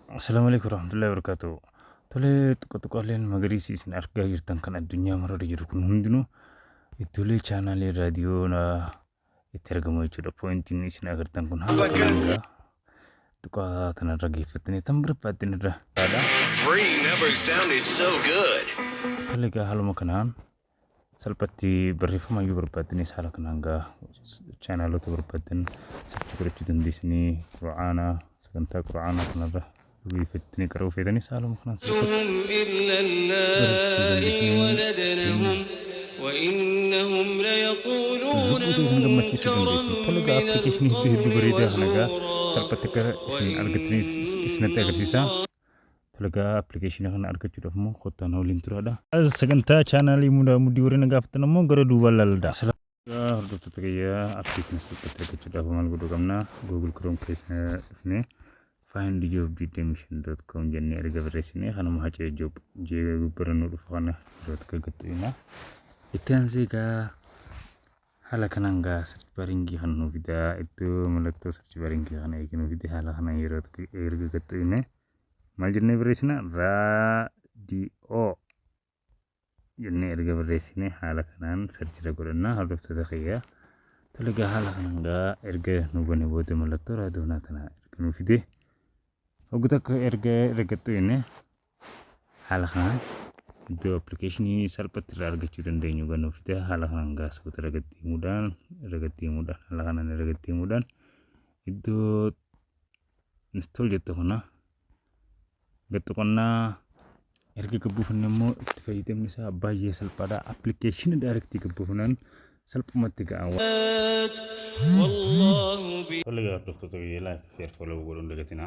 Assalaamu alaikum warahmatullahi wabarakatuh. Tolee, tuqa tuqaaleen magariisi isin argaa jirtan kan addunyaa mararra jiru kun hundinuu iddoolee chaanaalee raadiyoo itti argamu jechuudha. Poointiin isin agartan kun haala kanaan egaa tuqaa kanarra geeffattanii tan barbaaddan irra dhaadha. Free never sounded so good. Tole, egaa haaluma kanaan salphatti barreeffama iyyuu barbaaddanis haala kanaan gaa chaanaalota barbaaddan search godhachuu dandeessanii, qura'aanaa, sagantaa qura'aanaa kanarra dhugeeffattanii qara'uu feetanis haaluma kanaan salphatti إلا barachuu اللائي dandeessanii ولدنهم وإنهم ليقولون lubbuu isin gammachiisuu منكرا dandeessanii. Tole, egaa من appilikeeshinii hedduu hedduu القول bareedaa kana egaa وزورا salphatti akka isin argattanii isinitti وإن agarsiisa. الله Tole, egaa appilikeeshinii kana argachuudhaaf immoo kottaan waliin turaadha. Sagantaa chaanaalii mudaa mudii warreen gaafatan immoo gara duubaan laalladha. Hordoftoota kiyyaa, appii kana salphatti argachuudhaaf maal godhuu qabna? Google Chrome keessa dhufnee findjob25.com jennee erga barreessinee, kanuma hacee job jee barannoo dhufu kana yeroo tokko gaxxina. Itti aansee egaa haala kanaan gaa search baringii kan nuu fidaa. Iddoo mallattoo search baringii kana eegi nuu fide, haala kanaan yeroo tokko erga gaxxine, maal jennee barreessina? Raadiyoo jennee erga barreessine, haala kanaan search irra godhanna, hordoftoota kiyyaa. Tole, egaa haala kanaan gaa erga nu bane booda, mallattoo raadiyoonaa tana erga nu fide, hoggu tokko erga erga xuyine, haala kanaan iddoo appilikeeshinii salphatti irraa argachuu dandeenyu gan nu fide. Haala kanaan gaa suuta irra gad deemuudhaan, haala kanaan irra gad deemuudhaan, iddoo install jettu kana gad tuqannaa. Erga gabbuufanne immoo itti fayyadamni isaa baay'ee salphaadha. Appilikeeshina direct gabbuufnaan salphumatti ga'a. والله Tole, hordoftoota kiyya, like, share, follow godhuun dagatinaa.